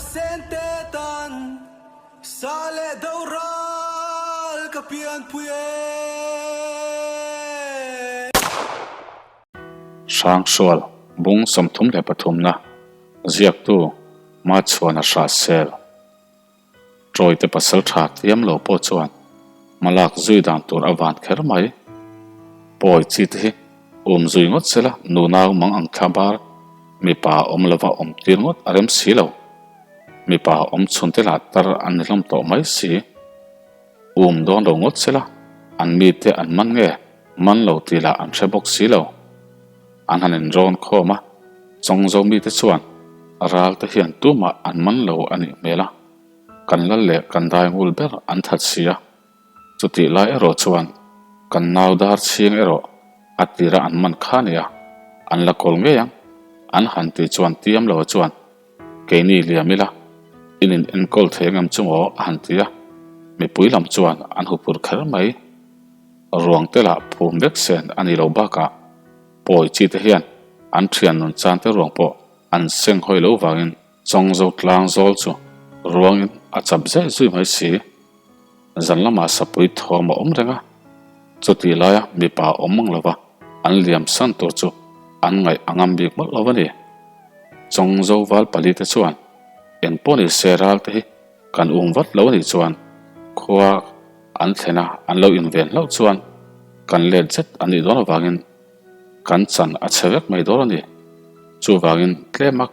sente tan sa leh do ral ka pianpui e. Hrangsual bung 33 na ziaktu Machhuana Hrahsel Tawite pasal tha tiam lo pawh chuan hmalak zui dan tur a van kher mai. Pawi chi te hi um zui ngawt sela nunau mang ang thla bar mipa awm lova awm tir ngawt a rem si lo. Mipa awm chhun te lah tar an ni hlawm tawh mai si. Um dawn lo ngawt sela an mite an man nge man lo tih lah an hre bawk si lo. An han inrawn khawm a, Chawngzo mite chuan ral te hian tumah an man lo a nih hmel a, kan lal leh kan dai ngul ber an that si a, chutih lai erawh chuan kan nau dar chhing erawh a tira an man kha nia, an la kawl ngei ang, an han tih chuan tiam lo chuan keini liam ila in in enkawl thei angem chu maw a han ti a, mipui lam chuan an hupur kher mai. Ruang te lah phum vek sen a ni lo bakah pawi chi te hian an thian nun chan te ruang pawh an seng hawi lo vangin Chawngzo tlang zawl chu ruangin a chap zeh zui mai si. Zan lamah sapui thawm a awm reng a, chutih laia mipa awm mang lova an liam san tur chu an ngaih a ngam bik mawlh lo a ni. Chawngzo val pali te chuan eng pawh ni se ral te hi kan um vat lo a nih chuan khua an thlen a, an lo inven hlauh chuan kan let zet a nih dawn avangin kan chan a chhe vek mai dawn a ni. Chuvangin tlema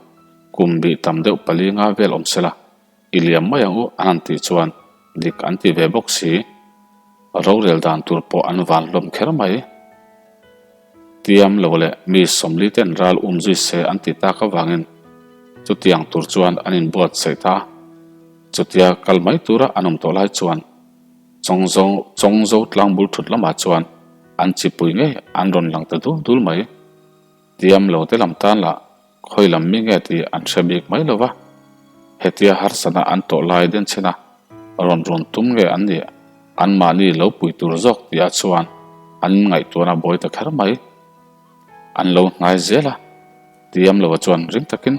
kum bih tam deuh pali nga vel awm sela, i liam mai ang u an han tih chuan dik an ti ve bawk si. Rorel dan tur pawh an van hlawm kher mai. Tiam lo leh mi sawmli ten ral um zui se an ti tak avangin chutiang tur chuan an inbuatsaih ta a. Chutia kal mai tura an awm tawh lai chuan Chawngzo Chawngzo tlangbul thut lamah chuan an chipui ngei an rawn lang ta dul dul mai. Tiam lo te lam tan lah khawi lam mi nge tih an hre bik mai lo va. Hetia harsatna an tawh lai den chhin a, rawn run tum nge an nih anmahni lo pui tur zawk tihah chuan an ngaihtuahna buai ta kher mai. An lo hnai zel a, Tiam lo chuan ring takin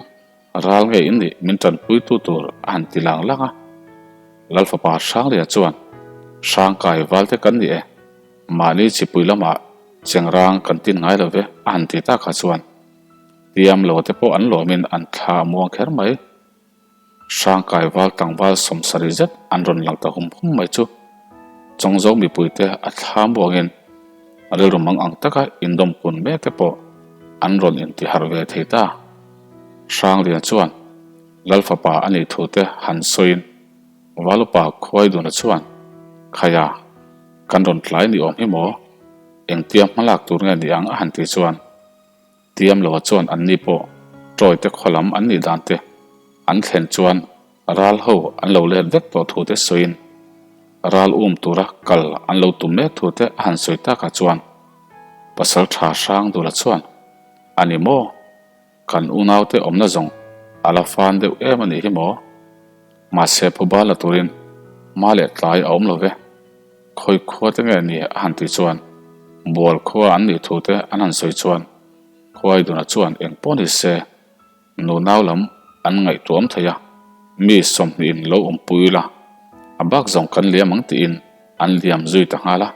Ral nge in nih min tanpuitu tur a han ti lang lang a. Lalfapa Hranglia chuan, Hrangkai valte kan ni e, mahni chipui lamah chengrang kan tin ngai lo ve a han ti takah chuan Tiam lo te pawh an lawmin an thla a muang kher mai. Hrangkai val tlangval sawmsarih zet an rawn lang ta hum hum mai chu Chawngzo mipuite a thla muangin rilru mang ang taka indawmkun mek te pawh an rawn intiharh ve thei ta. Hranglian chuan Lalfapa a nih thu te han sawiin Valupa Khuaiduna chuan, Khaia, kan rawn tlai ni awm hi maw? Engtia hmalak tur nge ni ang a han tih chuan Tiam loa chuan anni pawh Tawite khaw lam an nih dan te an thlen chuan ral ho an lo let vek tawh thu te sawiin ral um tura kal an lo tum mek thu te a han sawi takah chuan Pasal tha Hrangdula chuan, A ni maw? Kan unaute awmna zawng a la fan deuh em a nih hi maw? Mahse phuba la turin hma leh tlai a awm lo ve. Khawi khua te nge ni a han tih chuan bual khua an nih thu te an han sawi chuan Khuaiduna chuan eng pawh ni se nunau lam an ngaihtuam thei a, mi sawmhnihin lo awmpui ila a bak zawng kan liam ang tiin an liam zui ta nghal a.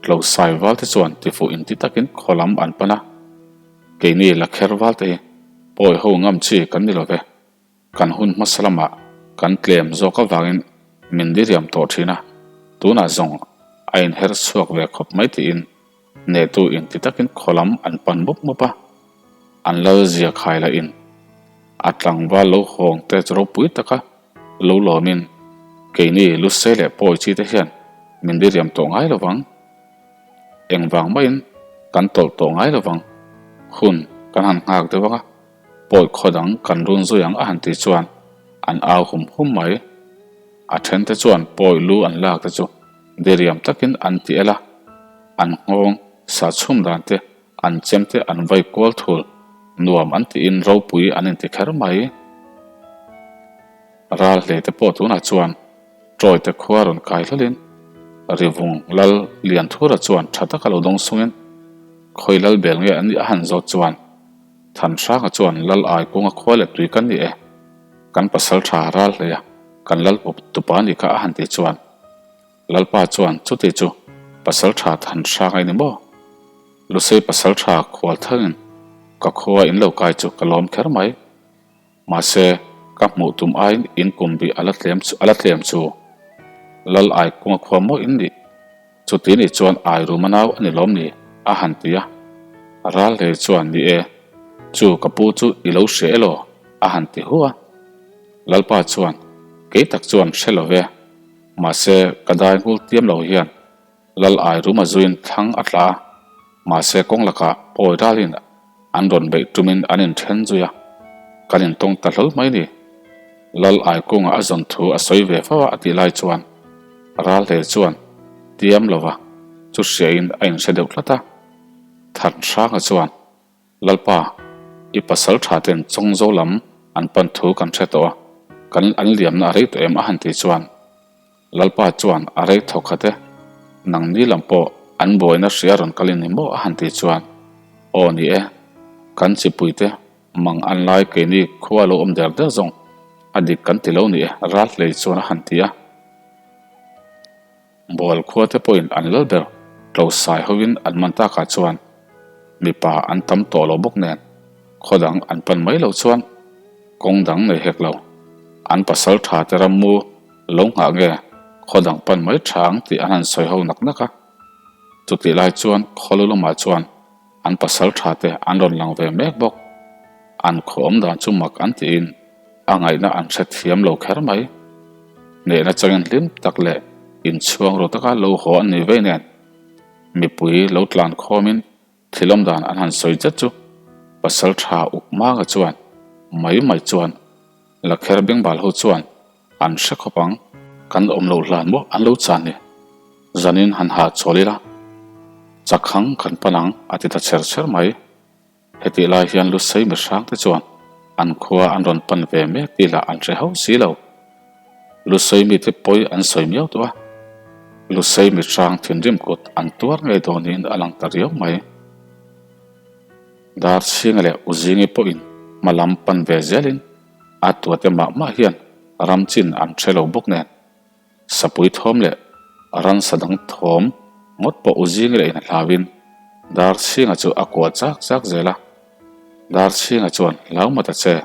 Tlosai valte chuan tifuh inti takin khaw lam an pan a, keini Lakher valte hi pawi ho ngam chi kan ni lo ve, kan hun hmasa lamah kan tlem zawk avangin min diriam tawh thin a, tunah zawng a inher chhuak ve khawp mai tiin hnehtu inti takin khaw lam an pan mup mup a, an lal zia khai lahin a tlangval lo hawng te chu ropui taka lo lawmin keini Lusei leh Pawi chi te hian min diriam tawh ngai lo vang. Engvang maiin kan tawlh tawh ngai lo vang. Hun kan han nghak deuh ang a, Pawi khaw dang kan run zui ang a han tih chuan an au hum hum mai. A then te chuan Pawi lu an lak te chu diriam takin an ti el a, an nghawng sa chhum dan te An chem te an vai kual thul, nuam an tiin ropui an inti kher mai. Ral hle te pawh tunah chuan Troy te khua rawn kai hlawlin Rivung Lal Lianthura chuan tha taka lo dawng sungin khawi lal bel nge an nih a han zawt chuan. Thanhranga chuan Lal ai kunga khua leh tui kan ni e, kan pasal tha ral hlei a, kan lal tupa nih kha a han tih chuan Lalpa chuan chuti chu pasal tha Thanhranga i ni maw? Lusei pasal tha khual thangin ka khua in lo kai chu ka lawm kher mai. Mahse, ka hmuh tum aiin in kum bih a la tlem a la tlem chu. Lal ai kunga khua maw in nih? Chuti nih chuan ai ruma nau a ni lawm ni? a han ti a. Ral hlei chuan ni e, chu ka pu chu i lo hria elaw? a han ti hu a. Lalpa chuan, Kei tak chuan hre lo ve. Mahse, ka dai ngul tiam lo hian Lal ai ruma zuin thlang a tla a, mahse kawng lakah pawi ralin an rawn beih tumin an inthen zui a, kan intawng ta hlawl mai ni. Lal ai kungah a zawn thu a sawi ve fo a a tih lai chuan ral hle chuan tiam lova chu hriain a inhre deuh tlat a. Thanhranga chuan Lalpa, i pasal tha ten Chawngzo lam an pan thu kan hre tawh a, kan an liamna a rei tawh em a han tih chuan Lalpa chuan a rei thawk khat e, nangni lam pawh an buaina hria rawn kal in ni maw a han tih chuan, Aw ni e, kan chipuite mang an lai keini khua lo awm der der zawng a dik kan ti lo ni e ral hlei chuan a han ti a. Bual khua te pawhin an lal ber tlo sai hovin an man takah chuan mipa an tam tawh lo bawk nen khaw dang an pan mai lo chuan kawng dang nei hek lo. An pasal tha te ram mu lo nghah nge khaw dang pan mai tha ang tih an han sawi ho nak nak a. Chutih lai chuan khaw lu lamah chuan an pasal tha te an rawn lang ve mek bawk. An khaw awm dan chu mak an tiin a ngaihna an hre thiam lo kher mai. Hnehna changin hlim tak leh inchhuang ru taka lo haw an ni vei nen mipui lo tlan khawmin thil awm dan an han sawi zet chu pasal tha uk manga chuan mai mai chuan Lakher Bengbal ho chuan an hre khawp ang. Kan awm loh hlan maw an lo chan ni. Zanin han hahchawl ila chakhang kan pan ang a ti ta chher chher mai. Hetih lai hian Lusei mihrang te chuan an khua an rawn pan ve mek tih lah an hre hauh si lo. Lusei mite pawi an sawi miau tawh a, Lusei mihrang thinrim kut an tuar ngei dawnin a lang ta riau mai. Darchhinga leh Uzingi pawhin hma lam pan ve zelin a tuate mah mah hian ram chin an hre lo bawk nen. Sapui thawm leh ransa dang thawm ngawt pawh u zing leh in hlauin Darchhinga chu a kuah chak chak zel a. Darchhinga chuan hlau mat a che,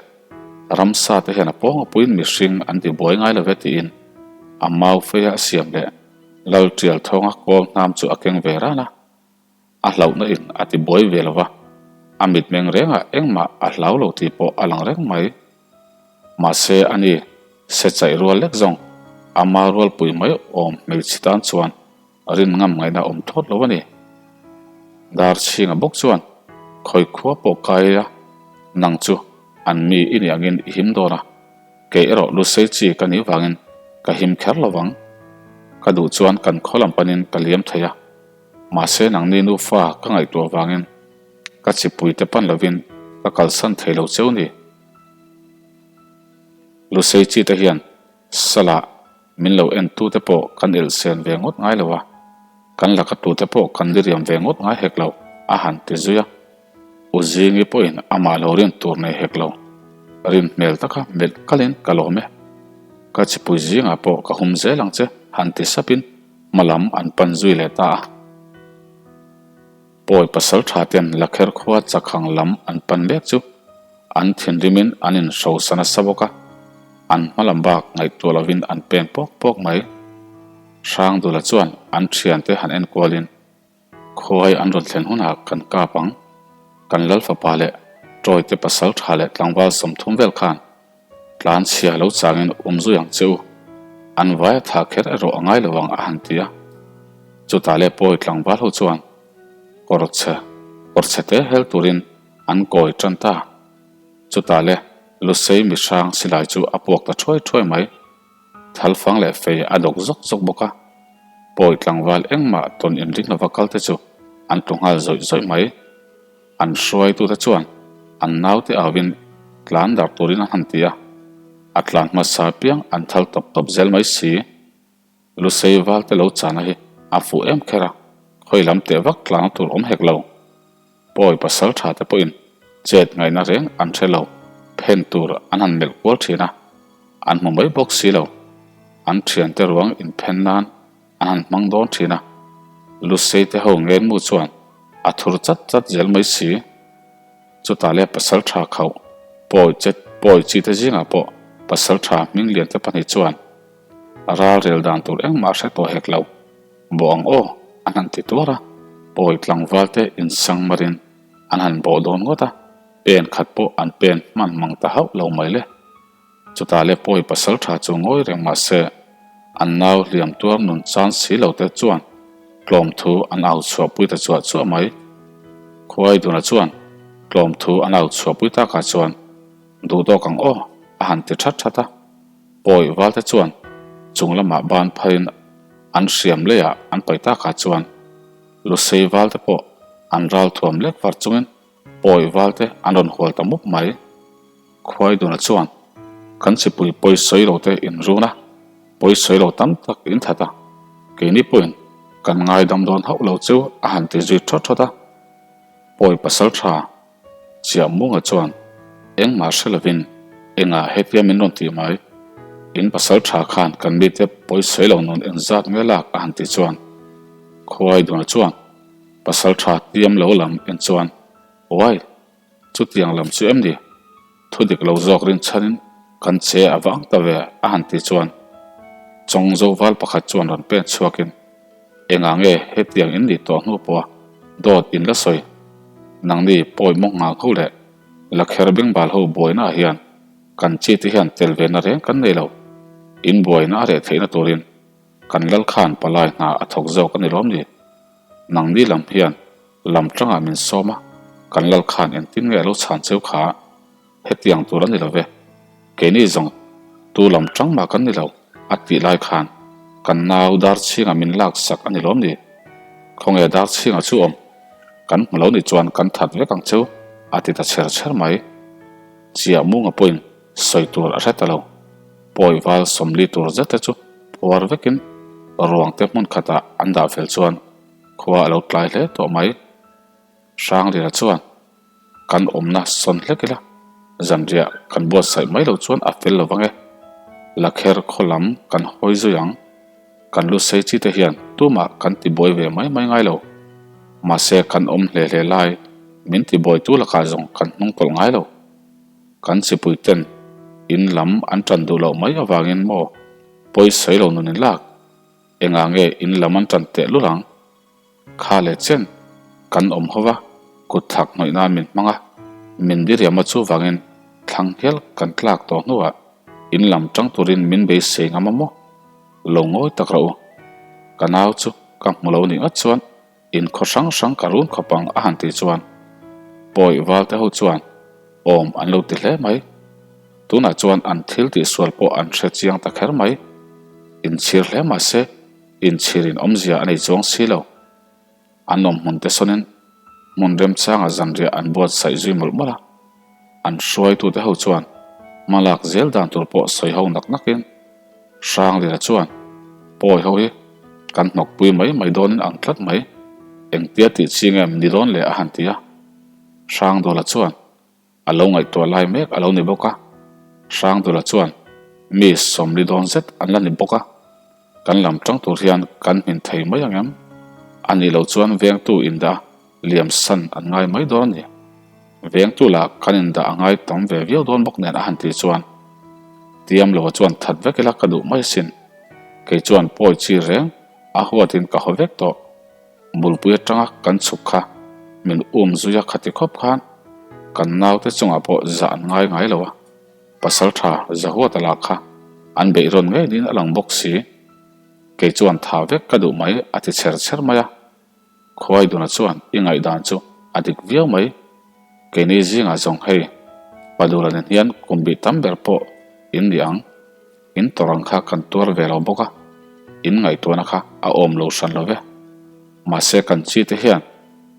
ramsa te hian a pawng a puiin mihring an ti buai ngai lo ve tiin a mau feia a siam leh Lal Tial thawnga kawl hnam chu a keng ve ran a. A hlauhna in a ti buai ve lo va, a mitmeng rengah engmah a hlau lo tih pawh a lang reng mai. Mahse ani se chaih rual lek zawng ama rualpui mai awm hmeichhe tan chuan rin ngam ngaihna awm thawt lo a ni. Darchhinga bawk chuan khawi khua pawh kai ila nang chu an mi i nih angin i him dawn a, kei erawh lusei chi ka nih vangin ka him kher lo vang. Ka duh chuan kan khaw lam panin ka liam thei a, mahse nangni nufa ka ngaihtuah vangin ka chipuite pan lovin ka kalsan thei lo cheu ni. Lusei chi te hian Salah min lo en tu te pawh kan elh sen ve ngawt ngai lo a, kan laka tu te pawh kan diriam ve ngawt ngai hek lo a han ti zui a. U Zingi pawhin amah lo rin tur nei hek lo, rin hmel taka melh kalin ka lawm e. Ka chipui zingah pawh ka hum zel ang che han ti sapin hma lam an pan zui leh ta a. Pawi pasal tha ten Lakher khua chakhang lam an pan mek chu an thinrimin an inhrosa nasa bawk a, an hma lam bak ngaihtuah lovin an pen pawk pawk mai. Hrangdula chuan an thiante han enkualin, Khuai an rawn thlen hunah kan kap ang, kan lal fapa leh Tawite pasal tha leh tlangval 30 vel khan Tlan chhia lo changin awm zui ang che u. An vai a tha kher erawh a ngai lo ang a han ti a. Chutah leh pawi tlangval ho chuan kawr chhe kawr chhe te hel turin an kawi tan ta. Chutah leh Lusei mihrang silai chu a puak ta thuai thuai mai. Thalfang leh fei a dawk zawk zawk bawk a. Pawi tlangval engmah tawn inring lova kal te chu an tlu nghal zawih zawih mai. An hruaitute chuan an naute auin tlan darh turin an han ti a, a tlan hmasa piang an thal tawp tawp zel mai si. Lusei valte lo chana hi a fuh em kher a, khawi lam teh vak tlana tur awm hek lo. Pawi pasal tha te pawhin Chet ngaihna reng an hre lo, phen tur an han melh kual thin a, an hmu mai bawk si lo. An thiante ruang inphen nan an han hmang dawn thin a, Lusei te ho ngenmu chuan a thur chat chat zel mai si. Chutah leh pasaltha khauh pawi che pawi chi te zingah pawh pasaltha hming lian te pahnih chuan ral rel dan tur engmah hre tawh hek lo. Bawh ang aw, an han ti tuar a, pawi tlangval te insang marin an han bawh dawn ngawt a, pen khat pawh an pen hman mang ta hauh lo mai le. Chutah leh pawi pasal tha chu ngawi reng mah se, an nau hliam tuar nun chan si lo te chuan tlawm thu an au chhuahpui ta chuah chuah mai. Khuaiduna chuan tlawm thu an au chhuahpui takah chuan duh tawk ang aw a han ti that that a. Pawi valte chuan chung lamah ban pharin an hriam leiah an pai takah chuan Lusei valte pawh an ral thuam lek var chungin pawi valte an rawn hual ta mup mai. Khuaiduna chuan kan chipui pawi sawi lo te in run a, pawi sawi lo tam tak in that a, keini pawhin kan ngaidam dawn hauh lo chu a han ti zui thawt thawt a. Pawi pasal tha Chiahmunga chuan engmah hre lovin engah hetia min rawn tih mai? In pasal tha khan kan mite pawi sawi lo nun engzat nge lak a han tih chuan Khuaiduna chuan pasal tha tiam lo lam en chuan Uai! Chutiang lam chu em ni? Thu dik lo zawk rinchhanin kan che a vang ta ve a han tih chuan Chawng Zoval pakhat chuan rawn pen chhuakin Engah nge hetiang in nih tawh hnu pawha dawt in la sawi? Nangni pawi mawk nghal ho leh Lakher Bengbal ho buainaah hian kan chi te hian tel ve na reng kan nei lo. In buaina a reh theihna turin kan lal khan palai hna a thawk zawk a ni lawm ni? Nangni lam hian lam tangah min sawm a, kan lal khan engtin nge a lo chhan cheu kha? Hetiang tur a ni lo ve. Keini zawng tu lam tang mah kan ni lo, a tih lai khan kan nau Darchhinga min lak sak a ni lawm ni? Khawnge Darchhinga chu awm? Kan hmu lo nih chuan kan that vek ang cheu, a ti ta chher chher mai. Chiah Munga pawhin sawi tur a hre ta lo. Pawi val sawmli tur zet te chu phuar vekin ruang te hmun khatah an dah fel chuan khua a lo tlai hle tawh mai. Hranglira chuan kan awmna sawn hlek ila, zanriah kan buatsaih mai lo chuan a fel lo vang e. Lakher khaw lam kan hawi zui ang. Kan lu sei chi te hian tumah kan tibuai ve mai mai ngai lo. Mahse kan awm hle hle lai min tibuaitu lakah zawng kan hnung tawlh ngai lo. Kan chipui ten in lam an tan duh loh mai avangin maw pawi sawi lo nun in lak. Engah nge in lam an tan teh lul ang? Kha leh chen kan awm ho va, kut thlak hnawih nan min hmang a, min diriam a chuvangin thlang hial kan tlak tawh hnuah in lam tang turin min beisei ngam a maw? Lo ngawi tak rawh u. Ka nau chu ka hmu lo nih ngawt chuan in khaw hrang hrang ka run khawp ang a han tih chuan pawi val te ho chuan awm an lo ti hle mai. Tunah chuan an thil tihsual pawh an hre chiang ta kher mai. Inchhir hle mahse Inchhirin awmzia a nei chuang si lo. An awm hmun te sawnin hmun remchanga zanriah an buatsaih zui mawlh mawlh a. An hruaitute ho chuan hma lak zel dan tur pawh sawi ho nak nakin Hranglira chuan pawi ho hi kan hnawkpui mai mai dawnin ang tlat mai, engtia tih chi nge ni dawn le a han ti a. Hrangdawla chuan A lo ngaihtuah lai mek a lo ni bawk a, Hrangdula chuan mi sawmli dawn zet an la ni bawk a, kan lam tang tur hian kan hmin thei mai ang em? A nih loh chuan vengtu indah liam san an ngai mai dawn a ni. Vengtu lah kan indah a ngai tam ve viau dawn bawk nen a han tih chuan Tiamloa chuan that vek ila ka duh mai asin. Kei chuan pawi chi reng a huatin ka haw vek tawh. Bulpui atanga kan chhuk kha min um zui a khati khawp khan kan naute chungah pawh zah an ngai ngai lo a, pasal tha Zahuata lah kha an beih rawn ngei niin a lang bawk si. Kei chuan tha vek ka duh mai a ti chher chher mai a. Khuaiduna chuan i ngaihdan chu a dik viau mai. Keini zingah zawng hei Padula nen hian kum bih tam ber pawh in ni ang. In tawrh ang kha kan tuar ve lo bawk a, in ngaihtuahna kha a awm lo hran lo ve. Mahse kan chi te hian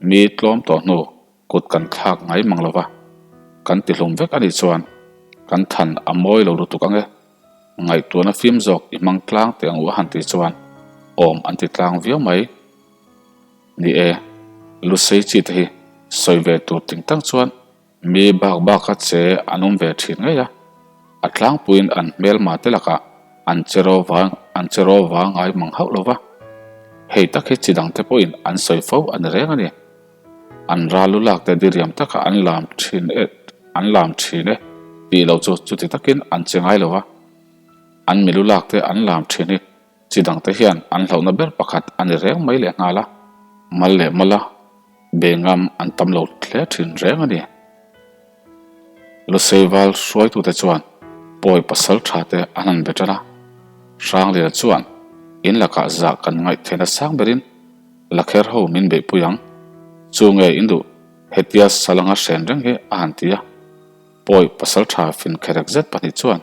mi tlawm tawh hnu kut kan thlak ngai mang lo va, kan tihlum vek a nih chuan kan than a mawi lo lutuk ang e. Ngaihtuahna fim zawk i hmang tlang teh ang u a han tih chuan awm an ti tlang viau mai. Ni e, Lusei chi te hi sawi ve tur ting tang chuan. Mi bak baka che an awm ve thin ngei a, a tlangpuiin an hmelma te lakah an che ro vang an che ro vang ngai mang hauh lo va. Hei tak hi chi dangte pawhin an sawi fo a ni reng a ni. An ral lu lak te diriam taka an lam thin e an lam thin e tih lo chu chuti takin an che ngai lo va. An milu lak te an lam thin hi chi dangte hian an hlauhna ber pakhat a ni reng mai lehnghal a. Mal leh mala be ngam an tam lo hle thin reng a ni. Luseival hruaitute chuan pawi pasal tha te an han be tan a. Hrangliana chuan in lakah zah kan ngaih theihna sang berin Lakher ho min beihpui ang. Chu nge in duh hetia salanga hren reng hi a han ti a. Pawi pasal tha fin kherek zet pahnih chuan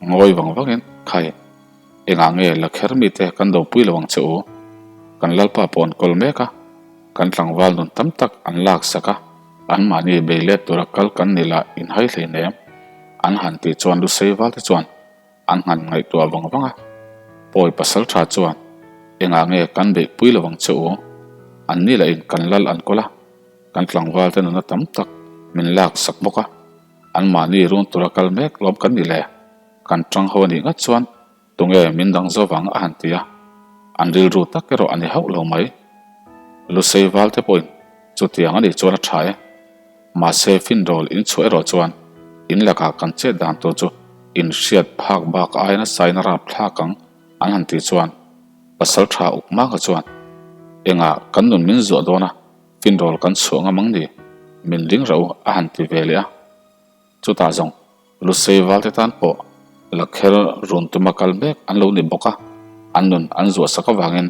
Ngawi vang vangin, Khai, engah nge Lakher mite kan dopui lo ang che u? Kan Lalpa pawh an kawl mek a, kan tlangval nun tam tak an lak sak a, anmahni bei let tura kal kan ni lah inhai hleinem, an han tih chuan Lusei valte chuan an han ngaihtuah vang vang a. Pawi pasal tha chuan, Engah nge kan beihpui lo ang che u? Anni lahin kan lal an kawl a, kan tlangvalte nuna tam tak min lak sak bawk a. Anmahni run tura kal mek lawm kan ni le, kan tang ho anih ngat chuan tunge min dang zo vang a han ti a, an rilru tak erawh a ni hauh lo mai. Lusei val te pawhin chutiang anih chuan a tha e. Mahse finrawl in chhuah erawh chuan in lakah kan chet dan tur chu in hriat phak bak aia nasa in a rap thlak ang an han tih chuan pasal tha uk maka chuan engah kan nun min zuah dawn a, Finrawl kan chhuah ngam ang ni, min ring rauh a han ti ve leh a. Chutah zawng Lusei valte tan pawh Lakher run tuma kal mek an lo ni bawk a, an nun an zuah sak avangin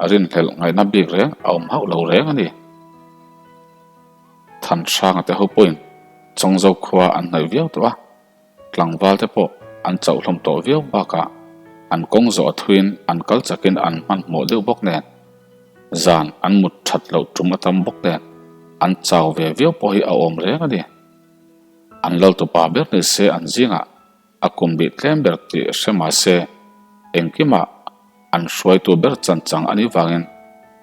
rinhlelh ngaihna bik reng a awm hauh lo reng a ni. Thanhranga te ho pawhin Chawngzo khua an hnaih viau tawh a. Tlangval te pawh an chauh hlawm tawh viau bakah an kawng zawh a thuin an kal chakin an hmanhmawh deuh bawk nen, zan an mut that loh tum a tam bawk nen an chau ve viau pawh hi a awm reng a ni. An laltupa ber ni se an zingah a kum bih tlem ber tih hre mah se engkimah an hruaitu ber chanchang a nih vangin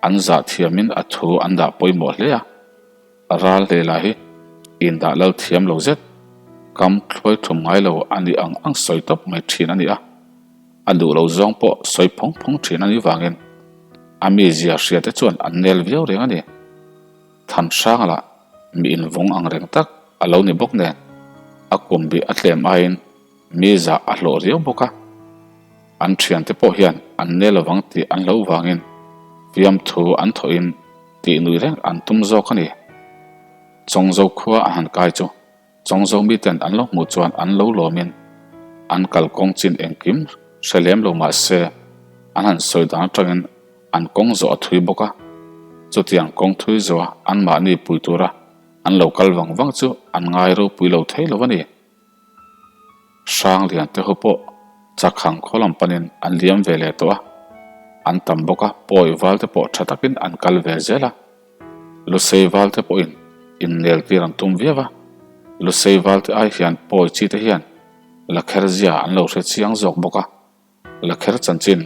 an zah thiamin a thu an dah pawimawh hle a. Ral Hlela hi indah lal thiam lo zet, kam thluai thum ngai lo a nih ang ang sawi tawp mai thin a ni a, a duh lo zawng pawh sawi phawng phawng thin a nih vangin a mizia hria te chuan an nel viau reng a ni. Thanhrang lah mi invawng ang reng tak a lo ni bawk nen, a kum bih a tlem aiin mi zah a hlawh riau bawk a, an thiante pawh hian an nel lovang tih an hlauh vangin fiamthu an thawhin Tih nui reng an tum zawk a ni. Chawngzo khua a han kai chu Chawngzo miten an lo hmuh chuan an lo lawmin an kalkawng chin engkim hre lem lo mah se an han sawi dan atangin an kawng zawh a thui bawk a. Chutiang kawng thui zawha anmahni pui tura an lo kal vang vang chu an ngai ropui lo thei lo a ni. Hranglian te ho pawh chakhang khaw lam panin an liam ve leh tawh a, an tam bawk a, pawi val te pawh tha takin an kal ve zel a. Lusei val te pawhin innel tir an tum viau a, Lusei val te ai hian pawi chi te hian lakher zia an lo hre chiang zawk bawk a. Lakher chanchin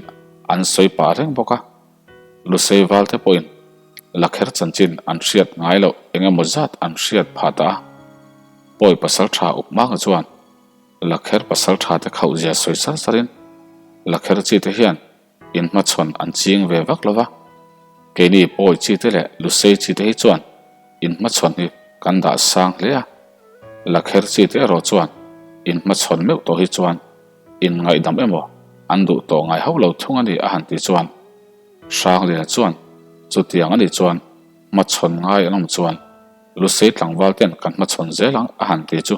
an sawi pah reng bawk a, Lusei valte pawhin Lakher chanchin an hriat ngai loh eng emaw zat an hriat phah ta a. Pawi pasal tha up manga chuan Lakher pasal tha te khauh zia sawi sar sarin Lakher chi te hian inhmachhawn an ching ve vak lo va, keini Pawi chi te leh Lusei chi te hi chuan inhmachhawn hi kan dah sang hle a, Lakher chi te erawh chuan inhmachhawn meuh tawh hi chuan In ngaihdam emaw an duh tawh ngai hauh lo thung a ni a han ti chuan Hrangliana chuan chutiang a nih chuan hmachhawn ngai an awm chuan Lusei tlangval ten kan hmachhawn zel ang a han ti chu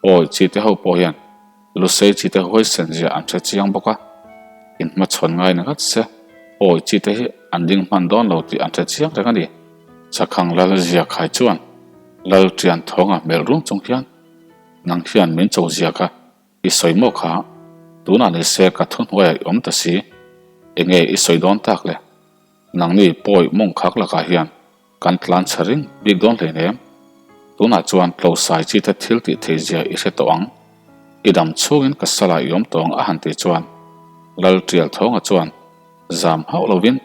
awi chite ho pawh hian Lusei chite huaisen zia an hre chiang bawk a, in hmachhawn ngai ni ngat se awi chite hi an ding hman dawn lo tih an hre chiang reng a ni. Chakhang lal zia khai chuan Lal Tian Thawnga hmel rung chung hian nang hian min cho zia kha I sawi maw kha? Tunah ni se ka thuhnuaiah i awm ta si. Enge i sawi dawn tak le? Nangni pawi mawng khak lakah hian kan tlan chhe ring bik dawn hleinem. Tunah chuan tlosai chi te thil tih thei zia i hre tawh ang. I dam chhungin ka salah i awm tawh ang a han tih chuan Lal Tial Thawnga chuan zam hauh lovin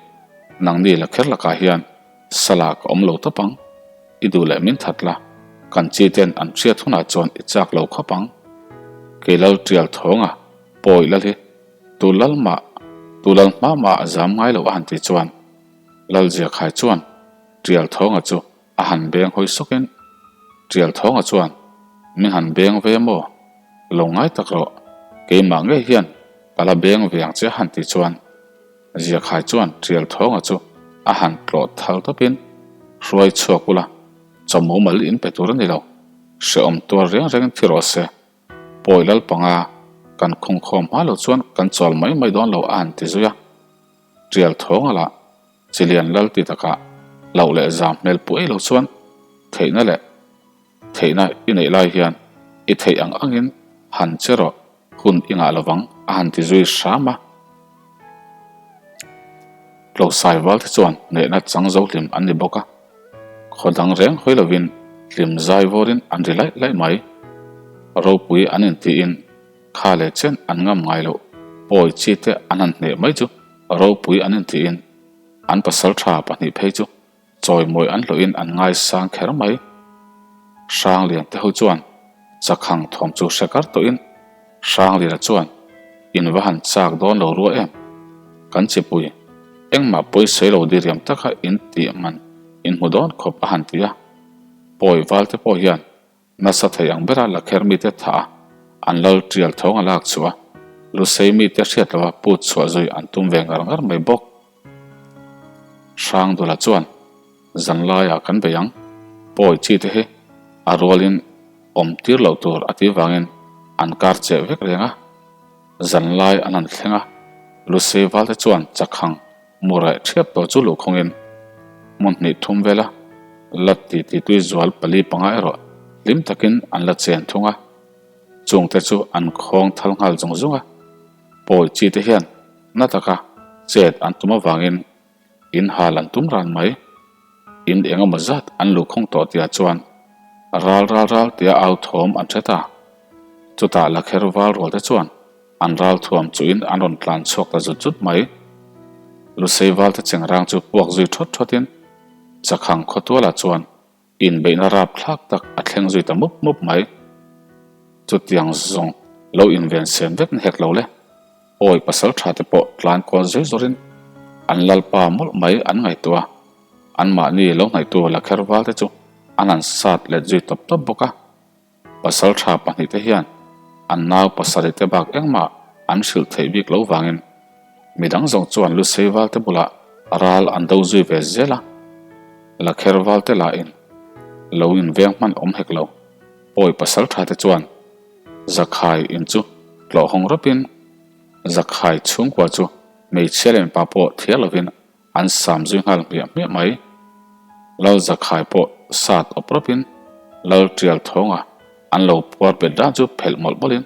nangni la kher lakah hian salah ka awm lo tawp ang. I duh leh min that la. Kan chi ten an hriat hunah chuan i chak lo khawp ang. Kei lal tial thawnga pawi lal hi tu lal mah, tu lal hma mah a zam ngai lo a han ti chuan Lal Ziakhai chuan tial thawnga chu a han beng hawi sawkin tial thawnga chuan min han beng ve maw? Lo ngai tak rawh, keimah ngei hian ka la beng ve ang che a han ti chuan Ziakhai chuan tial thawnga chu a han tlawh thal tawpin hruai chhuak ula, chaw mumal in pe tur a ni lo, hrehawm tuar reng rengin thi rawh se, pawi lal panga kan khungkhawm hma lo chuan kan chawl mai mai dawn lo a han ti zui a. Tial thawnga lah Chilian lal ti takah loh leh zam hmel puai lo chuan theihna leh theihna i neih lai hian i theih ang angin han che rawh hun i ngah lovang a han ti zui hram a. Tlosai val te chuan hnehna chang zo hlim an ni bawk a, khaw dang reng hawi lovin hlim zai vawrin an ri laih laih mai. Ropui an intiin kha leh chen an ngam ngai loh pawi chi te an han hneh mai chu ropui an intiin an pasal tha pahnih phei chu chawimawi an hlawhin an ngaisang kher mai. Hranglian te ho chuan chakhang thawm chu hre kar tawhin Hrangliana chuan in va han chak dawn lo rua em? Kan chipui engmah pawisawi lo diriam taka in tih man in hmu dawn khawp a han ti a. Pawi val te pawh hian Nasa thei ang bera lakher mite thah a, an lal tial thawng a lak chhuah a, Lusei mite hriat lova put chhuah zui an tum ve ngar ngar mai bawk. Hrangdula chuan, Zanlaiah kan bei ang, pawi chi te hi a rualin awm tir loh tur a tih vangin an kar cheh vek reng a. Zanlai an han thleng a, Lusei valte chuan chakhang Mureh ṭhiap tawh chu luhkhawngin hmun hnih thum vela la titi tui zual pali panga erawh hlim takin an la chen thung a, chungte chu an khawng thal nghal zung zung a. Pawi chi te hian na taka chet an tum avangin in hal an tum ran mai. In eng emaw zat an luhkhawng tawh tihah chuan ral ral ral tia au thawm an hre ta. Chutah lakher val rual te chuan An ral thuam chuhin an rawn tlan chhuak ta zut zut mai. Lusei valte chengrang chu puak zui thawt thawtin Chakhang khawtualah chuan inbeihna rapthlak tak a thleng zui ta mup mup mai. Chutiang zawng lo inven sem vek ni hek lo le. Awi pasal tha te pawh tlan kual zui zawrin an lalpa mawlh mai an ngaihtuah a, anmahni lo hnaihtu lakher valte chu an han sat let zui tawp tawp bawk a. Pasal tha pahnihte hian an nau pasarihte bak engmah an hrilh theih bik lo vangin midang zawng chuan Lusei valte bulah ral an do zui ve zel a, Lakher valte lahin lo inveng hman awm hek lo. Pawi pasal thate chuan Zakhai in chu tlawh hawng rawpin Zakhai chhungkua chu hmeichhia leh mipa pawh thiar lovin An sam zui nghal hmiah hmiah mai. Lal Zakhai pawh sat awp rawpin Lal Tial thawnga an lo puar bet dan chu phelh mawlh mawlhin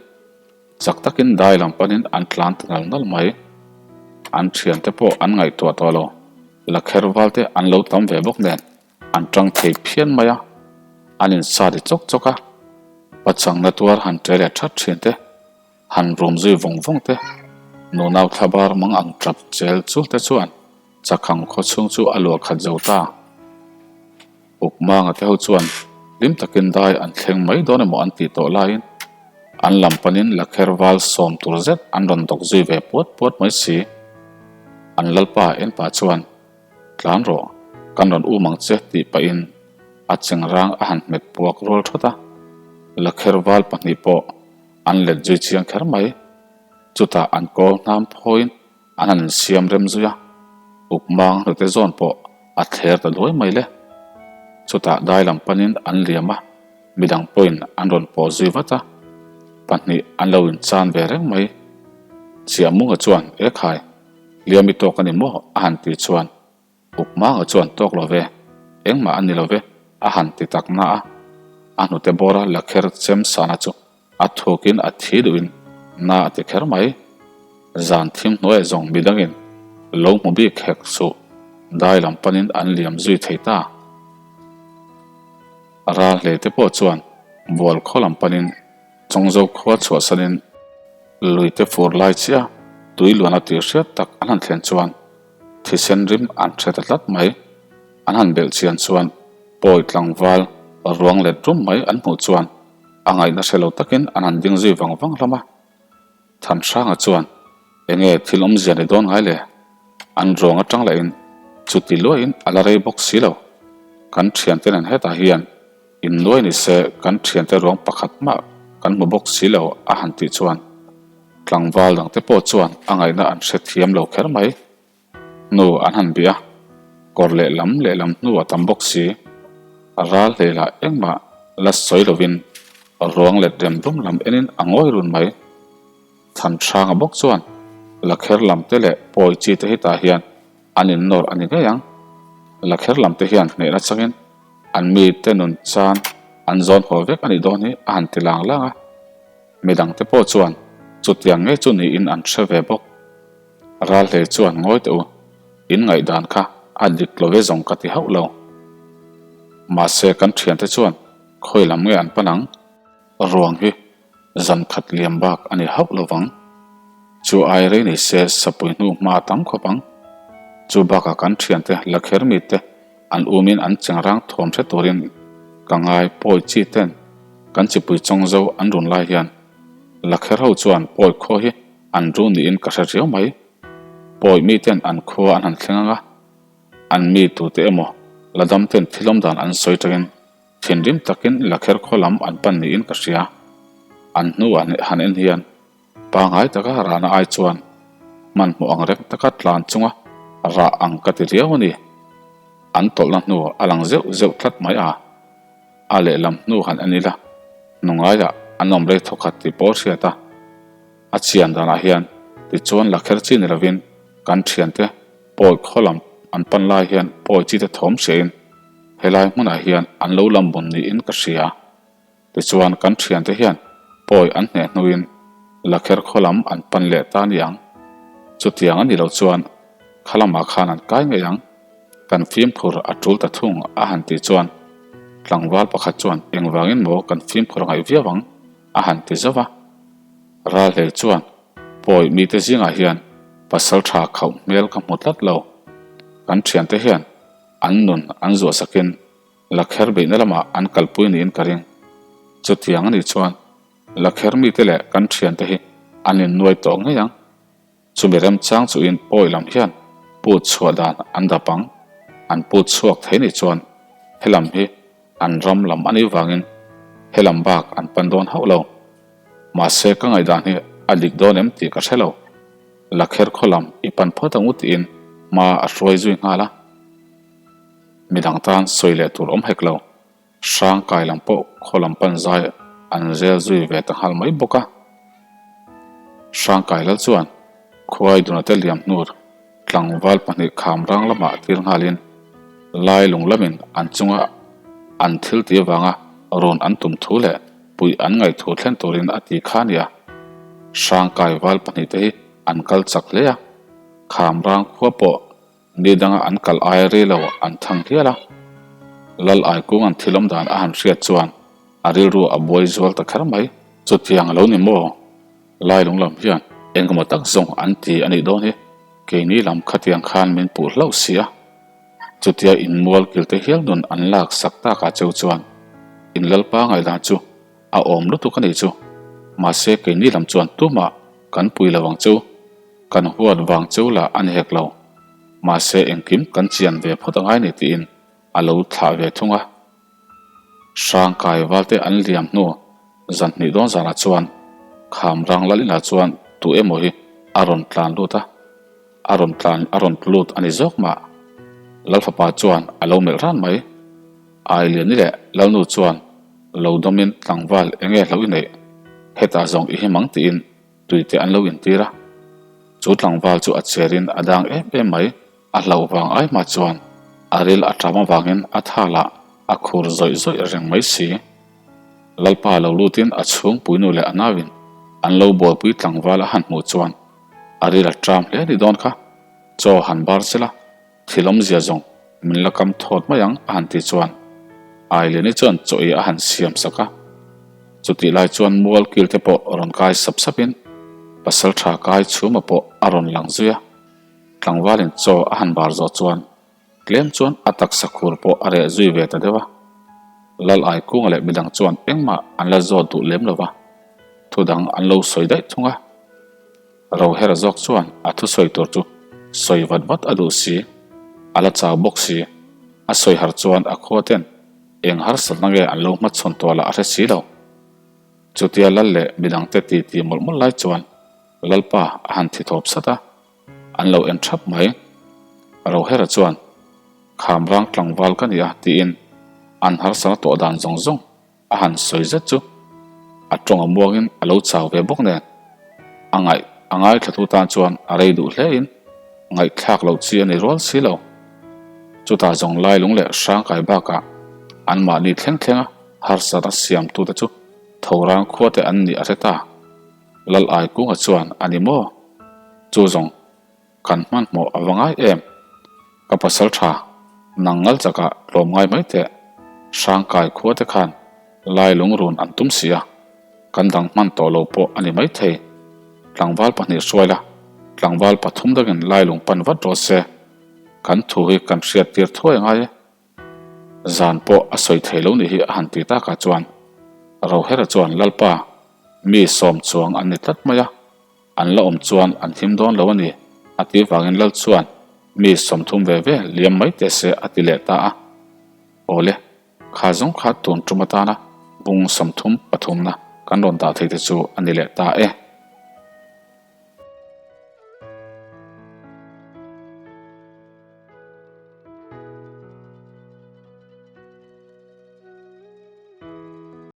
chak takin dai lam panin an tlan ta nal nal mai. An thiante pawh an ngaihtuah tawh lo. Lakher valte an lo tam ve bawk nen an tang thei phian mai a, an insa ri chawk chawk a, pachangna tuar han ṭe leh ṭhat ṭhin te. Han rum zui vawng vawng te, nunau thlabar mang ang tap chel chul te chuan chakhang khaw chhung chu a luah khat zo ta. Ukmanga te ho chuan hlim takin dai an thleng mai dawn emaw an tih tawh laiin an lam panin lakher val sawm tur zet an rawn dawk zui ve puat puat mai si. An lalpa en pah chuan Tlan rawh, kan rawn um ang che tih pahin a chengrang a han hmet puak rual thawt a, lakher val pahnih pawh An let zui chiang kher mai. Chutah an kawl hnam phawiin an han insiam rem zui a, Ukmang hnute zawn pawh a thler ta duai mai le. Chutah dai lam panin an liam a, midang pawhin an rawn pawh zui vat a, pahnih an lo inchan ve reng mai. Chiahmunga chuan, Ekhai, hliam i tawk a ni maw? a han ti chuan Ukmanga chuan tawk lo ve, engmah a ni lo ve, a han ti tak na a. A hnute bawra lakher chem sana chu a thukin a thi duhin na a ti kher mai. Zan thim hnuaiah zawng midangin lo hmu bik hek suh dai lam panin an liam zui thei ta. Ral hle te pawh chuan bual khaw lam panin Chawngzo khua chhuahsanin luite fur lai chiah tui luan a tih hriat tak an han thlen chuan Thisen rim an hre ta tlat mai. An han belh chian chuan pawi tlangval Ruang let rum mai an hmuh chuan a ngaihna hre lo takin an han ding zui vang vang hlawm a. Thanhranga chuan, Enge thil awmzia ni dawn ngai le? An ruang atang lahin chuti luahin a la rei bawk si lo. Kan thiante nen hetah hian innuai ni se kan thiante ruang pakhat mah kan hmu bawk si lo a han tih chuan tlangval dangte pawh chuan a ngaihna an hrethiam lo kher mai. Hnu an han bih a, kawr lehlam lehlam hnu a tam bawk si. Ral hleilah engmah la sawi lovin ruang let rem rum lam enin a ngawi run mai. Thanhranga bawk chuan Lakher lam te leh pawi chi te hi tah hian an innawr a ni ngei ang. Lakher lam te hian hnehna changin an mite nun chan an zawn haw vek a nih dawn hi a han ti lang lang a. Midang te pawh chuan chutiang ngei chu niin an hre ve bawk. Ralhlei chuan ngawi teh u, in ngaihdan kha a dik lo ve zawng ka ti hauh lo. Mahse kan thiante chuan khawi lam nge an pan ang? Ruang hi zan khat liam bak a ni hauh lo vang. Chu ai rei nei se sapui hnu hma a tam khawp ang. Chu bakah kan thiante la kher mite an umin an chengrang thuam hre turin ka ngai pawi chi ten kan chipui chawng zo an run lai hian la kher ho chuan pawi khaw hi An ru niin ka hre riau mai. Pawi miten an khua an han thleng ang a, an mi tute emaw la dam ten thil awm dan an sawi tangin thinrim takin Lakher khaw lam an pan niin ka hria. An hnuah han en hian pangai taka rahna ai chuan hmanhmawh ang reng taka tlan chunga rah ang ka ti riau a ni. An tawlhna hnu a lang zeuh zeuh tlat mai a. A lehlam hnu han en ila hnungaiah an awm rei thawkhat tih pawh hriat a. A chian danah hian tichuan la kher chi ni lovin kan thiante pawi khaw lam an pan lai hian pawi chi te thawm hriain helai hmunah hian an lo lam bun niin ka hria. Tichuan kan thiante hian pawi an hneh hnuin la kher khaw lam an pan leh ta ni ang. Chutiang a nih loh chuan kha lamah khan an kai ngei ang. Kan fimkhur a tul ta thung a han tih chuan tlangval pakhat chuan engvangin maw kan fimkhur ngaih viau ang a han ti zauh a. Ralhlei chuan, Pawi mite zingah hian pasal tha khauh hmel ka hmu tlat lo. Kan thiante hian an nun an zuah sakin Lakher beihna lamah an kalpui niin ka ring. Chutiang a nih chuan Lakher mite leh kan thiante hi an innuai tawh ngei ang. Chumi remchang chuhin pawi lam hian put chhuah dan an dap ang. An put chhuak thei nih chuan helam hi an ram lam a nih vangin helam bak an pan dawn hauh lo. Mahse ka ngaihdan hi a dik dawn em tih ka hre lo. Lakher khaw lam i pan phawt ang u tiin hma a hruai zui nghal a. Midang tan sawi leh tur awm hek lo. Hrang kai lam pawh khaw lam pan zai an zel zui ve ta nghal mai bawk a. Hrang kai lal chuan khuai dunate liam hnur tlangval pahnih kham rang lamah tir nghalin lai lung lamin an chunga an thil tih avanga rawn an tum thu leh puih an ngaih thu thlen turin a ti kha nia. Hrang kai val pahnihte hi an kal chak hle a, kham rang khua pawh Ni danga an kal ai rei lo an thang hial a, Lal Aikung an thil awm dan a han hriat chuan a rilru a buai zual ta kher mai. Chutiang a lo ni maw? Lailung lam hian engemaw tak zawng an ti a nih dawn hi, keini lam khatiang khan min puh hlauh si a. Chutia inmual kilte hial nun an lak sak takah cheu chuan in Lalpa ngaihdan chu a awm lutuk a nih chu. Mahse keini lam chuan tumah kan pui lo ang cheu. Kan huat vang cheu lah a ni hek lo. Mahse engkim kan chian ve phawt angai ni tiin a lo thlah ve thung a. Hrang kai valte an liam hnu zan hnih dawn zanah chuan kham rang lal inah chuan tu emaw hi a rawn tlan lut a, a rawn tlan a rawn lut a ni zawk mah. Lalfapa chuan a lo melh ran mai. Ailiani leh Lalnu chuan lo dawmin tlangval enge hlo i neih hetah zawng i him ang tiin Tui te an lo intir a, chu tlangval chu a cherin a dang em em mai. A hlauh vang ai hma chuan a ril a ṭam avangin a thalah a khur zawih zawih reng mai si. Lalpa lo lutin a chhungpuinu leh a nauin an lo buaipui tlangval a han hmuh chuan a ril a ṭam hle ni dawn kha, chaw han bar sela. Thil awmzia zawng min la kam thawt mai ang a han ti chuan Aileni chuan chaw ei a han siam sak a. Chutih lai chuan mual kil te pawh rawn kai sap sap in pasaltha kai chhuma pawh a rawn lang zui a. Tlangvalin chaw a han bar zawh chuan tlem chuan a taksa khur pawh a reh zui ve ta deuh a. Lal Aikunga leh midang chuan engmah an la zawt duh lem lo va, thu dang an lo sawi daih thung a. Rohera zawk chuan a thusawi tur chu sawi vat vat a duh si, a la chau bawk si. A sawi har chuan a khua ten eng harsatna nge an lo hmachhawn tawh lah a hre si lo. Chutia Lal leh midangte titi mawlh mawlh lai chuan Lalpa a han thi thawp sat a, an lo en thap mai. Rohera chuan, Khamrang tlangval ka ni a tiin an harsatna tawh dan zawng zawng a han sawi zet chu a tawng a muangin a lo chau ve bawk nen a ngaih a ngaithlatu tan chuan a rei duh hlein ngaihthlak loh chi a ni rual si lo. Chutah zawng Lailung leh Hrangkai bakah anmahni thleng thlenga harsatna siamtute chu Thorang khuate an nih a hre ta. Lal Aikunga chuan a ni maw? Chu zawng Kan hmanhmawh a va ngai em? Ka pasal tha, nang ngal chakah tlawm ngai mai teh. Hrangkai khua te khan lai lungrun an tum si a, kan dang hman tawh lo pawh a ni mai thei. Tlangval pahnih hruai la, tlangval pathum dangin lai lung pan vat rawh se. Kan thu hi kan hriat tir thuai ngai e. Zan pawh a sawi thei lo nih hi a han ti takah chuan Rohera chuan Lalpa, mi sawm chuang an ni tlat mai a. An la awm chuan an him dawn lo a ni, a tih vangin Lal chuan mi 30 ve ve liam mai teh se a ti leh ta a. Awle, kha zawng kha tun tum atana bung 33 na kan rawn dah thei te chu a ni leh ta e.